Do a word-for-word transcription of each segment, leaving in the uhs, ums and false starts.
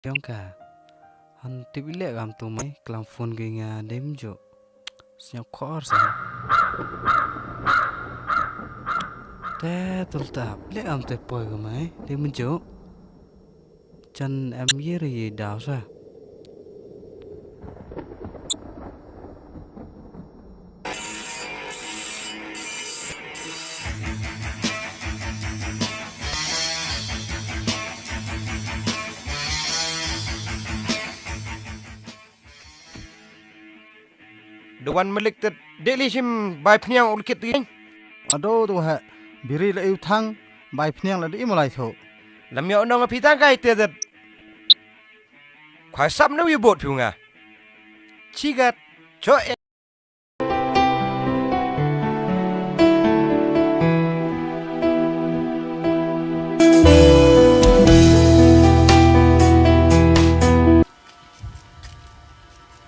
Yong ka. Han tip i leh kam tu mai klam phone ki nga dem jo. Snyok khor sa. Te tul tap leh kam te poi ka mai dem jo. Chan em ye ri daw sa. Dewan Malik te deli sim bai phniang ulkit ti. Ado tu ha biri la iu thang bai phniang la di imolai tho. Lam yo nong phi tang kai te det. Khwa sap na wi bot phi nga. Chigat cho e.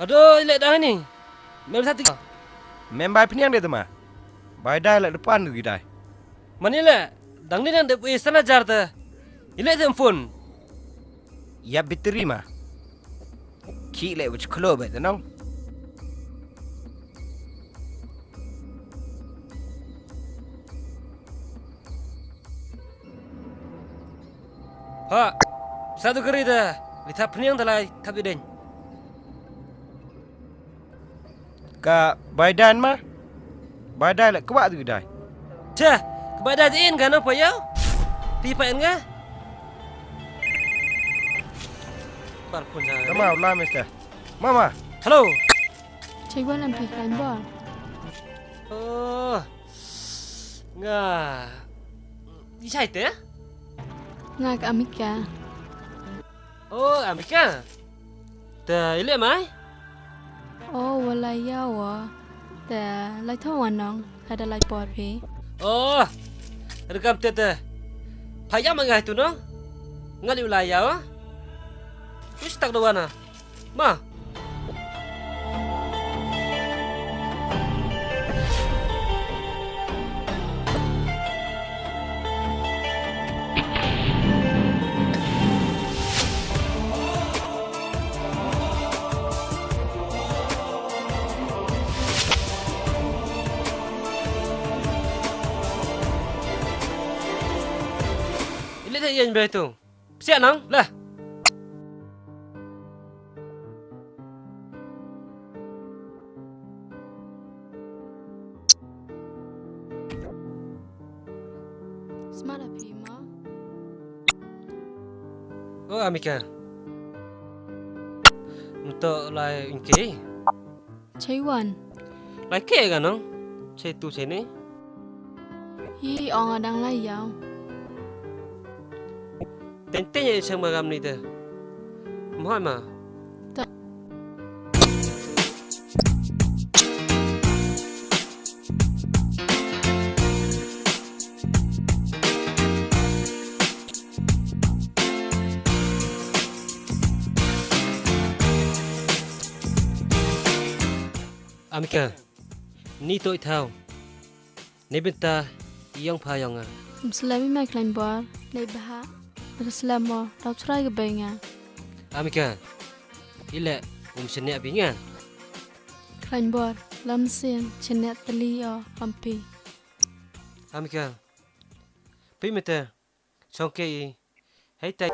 Ado ile dah ni. Mem satu. Mem bai phniang de tama. Bai dai la depan tu dai. Mani le dang ni dang de wi sana jar te. Ile tem phone. Ya biteri ma. Ki le wich klo be tenong. Ha. Satu kari da. Lita phniang da lai tapi deng. Ka bai dan ma. Bai dai la kwah tu dai. Cha, ka bai dai in ka no pa yo. Ti pa in nga. Par pun sa. Tama ulah mister. Mama. Hello. Chei wan am pi klan bor. Oh. Nga. Isai te? Nga ka Amika. Oh, Amika. Te ile mai? Oh, wala ya wa. Te lai thong wanong, ada lai por phi. Oh, ada kam te te. Phaya ma ngai tu no. Ngali ulai ya wa. Kus tak do wana. Ma. Ile te yen be tu. Psiah nang lah. Smart api ma. Oh, Amika. Nto lai ingke. Chei wan. Lai ke ga nong. Chei tu chei ni. Hi ong adang lai yau. Teng teng ya isang magam ni te. Mohoi ma. Ta. Amika, ni to i thaw. Ni bynta i ong pha yong nga. Ym slem i mai khlaiñ bor, nei bha. Ym slem mo, tau chrai ka bei nga. Amika, i leh um sene abi nga. Khlaiñ bor, lam sien, sene tali o, ampi. Amika, pi mete. Song ke i. Hei tai.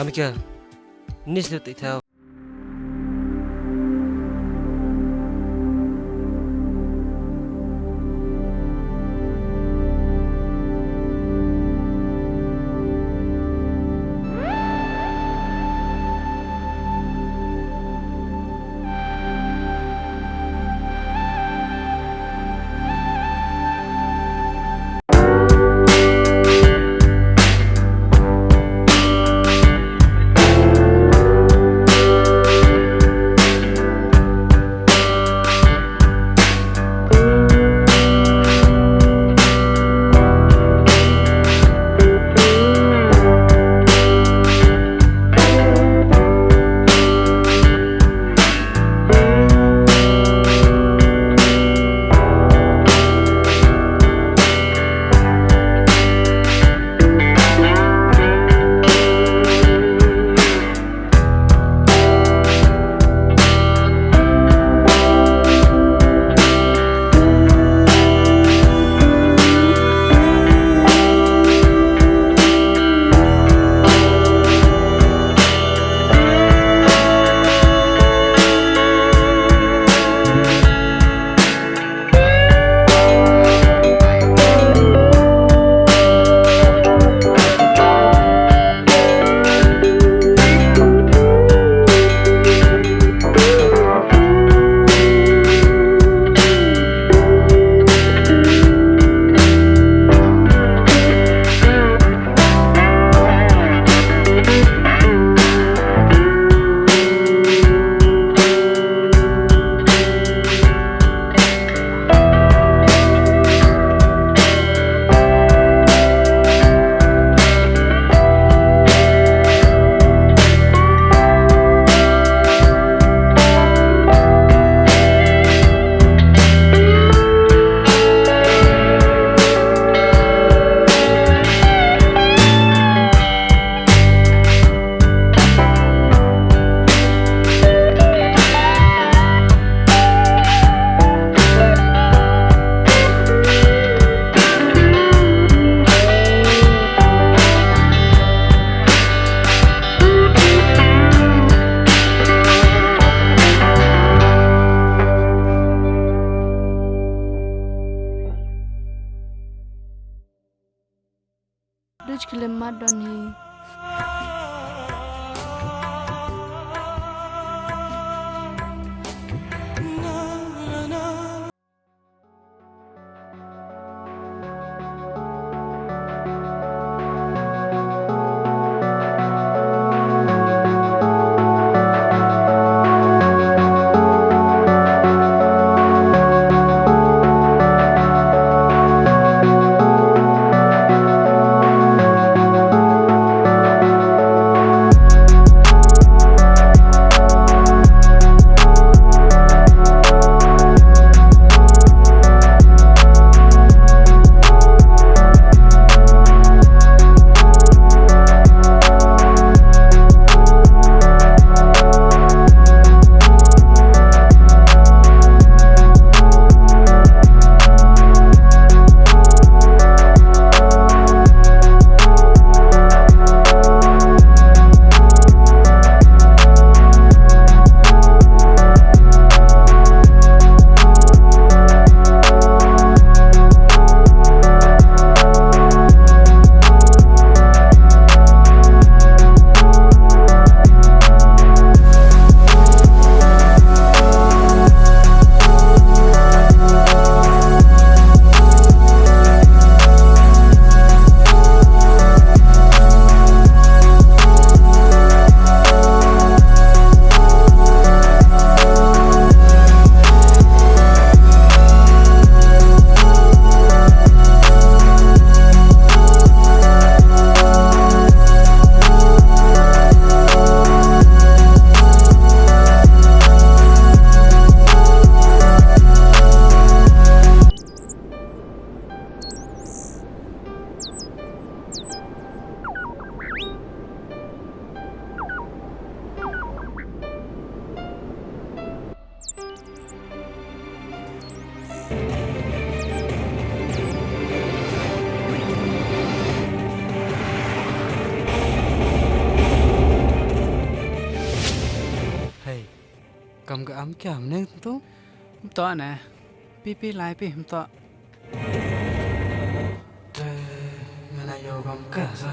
Amika, nis lut i thaw. Klim mat don hi. Hei, kam ka am kya hamne tu? Mto ne, pipi lai pi mto. Te, ngana yo kam ka sa.